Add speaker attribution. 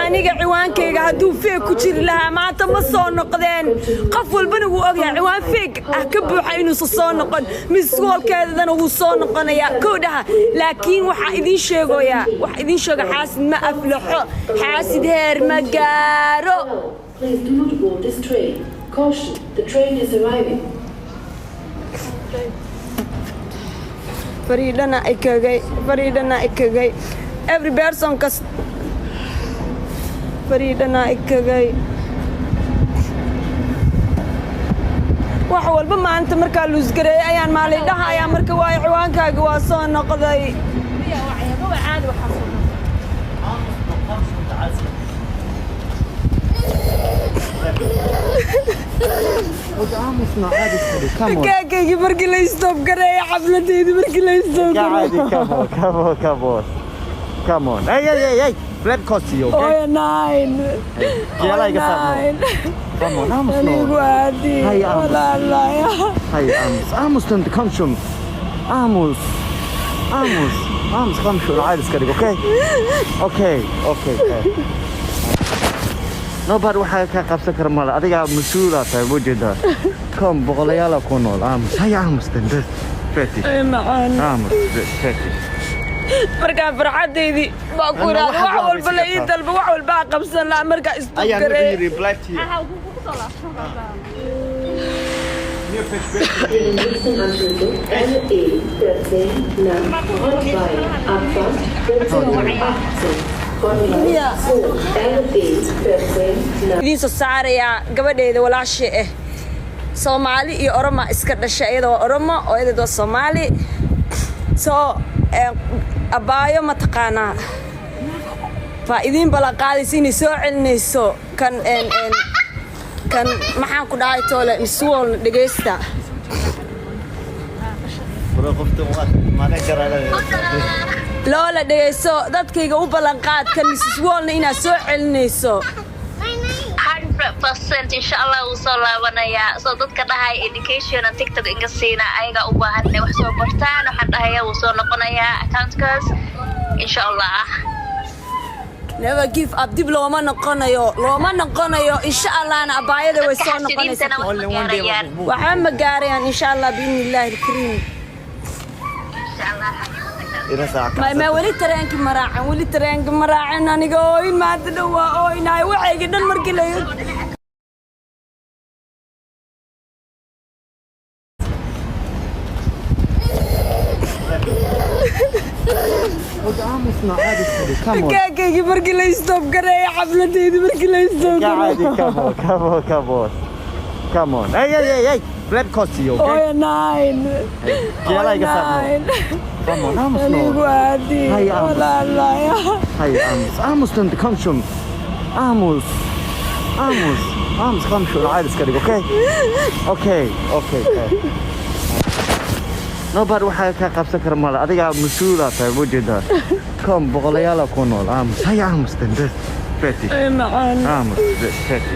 Speaker 1: Aniga ciwaankayga hadduu fake ku jiri lahaa, maanta ma soo noqdeen. Qof walbana wuu ogyahay ciwaan fake ah ka buuxa inuusan soo noqon. Miss World-keedana wuu soo noqonayaa, kow dhaha. Laakiin waxaa idiin sheegoyaa, waxaa idiin sheega, xaasid ma aflaxo, xaasid heer ma gaaro.
Speaker 2: Please do not board this train. Caution, the train is arriving.
Speaker 1: Fariidhana ikagay, fariidhana ikagay, every person kas fariidhana ikagay. Wax walba maanta markaa lose gareeyay ayaan maalin dhahayaa marka, waayo ciwaankaaga waa soo noqday.
Speaker 3: Caadi waxaa soo
Speaker 4: Aamusna, caadi iska dhig. Come on.
Speaker 1: Kaakaygii markii la stop gareeyay, xafladeydii markii la stop
Speaker 4: Caadi,
Speaker 1: gareeyay.
Speaker 4: Come on, come on, come on. Come on. Hey, hey, hey, hey. Black coffee, okay?
Speaker 1: Oya nine.
Speaker 4: Jeela iga saarno.
Speaker 1: Nine.
Speaker 4: Come on, aamusno.
Speaker 1: Anigu aadi.
Speaker 4: Hay, aamus.
Speaker 1: Walaalaya.
Speaker 4: Hay, aamus. Aamus, tante, come schon. Aamus. Aamus. Aamus, come schon. Caadi iska dhig, okay? Okay. Nobody waxaa ka qabsan kara male. Adigaa mas-uulaa tahay, ma jeedaa? Come, boqolayaala ku nool. Aamus. Hay, aamus, tante. Feti.
Speaker 1: Ay, macaan.
Speaker 4: Aamus, feti.
Speaker 1: Markaa farxadeydii baa ku
Speaker 4: Ana
Speaker 1: idhaahda
Speaker 4: waxaad
Speaker 1: wax walba la ii
Speaker 4: waabaysan
Speaker 1: dalba, wax walbaa qabsan lahaa markaa stop
Speaker 4: Ayaan wuxuu
Speaker 1: gareeyay.
Speaker 4: yidhi black tea.
Speaker 2: Den nächsten Anschlüsse LE 14 nach Rottweil, Abfahrt 14:18. Von Gleis 2 RB 14 nach
Speaker 1: Idiin soo saarayaa gabadheeda walaashii ah. Soomaali iyo Oroma iska dhashay. Iyada waa Oromo oo iyada waa Soomaali. Soo abaayo mataqaanaa baa idiin ballan qaadaysa inay soo celinayso kan en en kan maxaan ku dhahay toole Miss World. Dhegaysta.
Speaker 4: Bro, qofta waa mana garanaya.
Speaker 1: Loola, dhegayso, dadkayga u ballan qaad kan Mrs World-na inaad soo celinayso.
Speaker 5: 100%, insha Allah, wuu soo laabanayaa. Soo dadka dhahay education and TikTok inga siina, ayaga u baahan inay wax soo bartaan. Waxaan dhahayaa wuu soo noqonayaa accountkaas, insha Allah.
Speaker 1: Never give up. Dib looma noqonayo, looma noqonayo, insha Allahna abaayada way
Speaker 5: Dadka
Speaker 1: soo noqonaysaa.
Speaker 5: Xasiliintana wax ma gaarayaan.
Speaker 1: Waxba ma gaarayaan, insha Allah, biidni Illaahi alkariim.
Speaker 5: Insha Allah.
Speaker 4: Ina saac.
Speaker 1: Ma weli tareenki ma raacan, weli tareenki ma raacin. Aniga ooyin maanta dhan waa ooynaay, waxayga dhan markii la
Speaker 4: Aamusna, caadi iska dhig. Come on.
Speaker 1: Kaakaygii markii la stop gareeyay, xafladeydii markii la stop
Speaker 4: Caadi,
Speaker 1: gareeyay.
Speaker 4: Come on, come on, come on. Come on. Hey, hey, hey, hey. Black coffee, okay?
Speaker 1: Oya nine.
Speaker 4: Jeela iga saarno.
Speaker 1: Nine.
Speaker 4: Come on, aamusno.
Speaker 1: Anigu aadi.
Speaker 4: Hay, aamus.
Speaker 1: Walaalaya.
Speaker 4: Hay, aamus. Aamus, tante, come schon. Aamus. Aamus. Aamus, come schon. Caadi iska dhig, okay? Okay. Nobody waxaa ka qabsan kara male. Adigaa mas-uulaa tahay, ma jeedaa? Come, boqolayaala ku nool. Aamus. Hay, aamus, tante. Feti.
Speaker 1: Ay, macaan.
Speaker 4: Aamus, feti.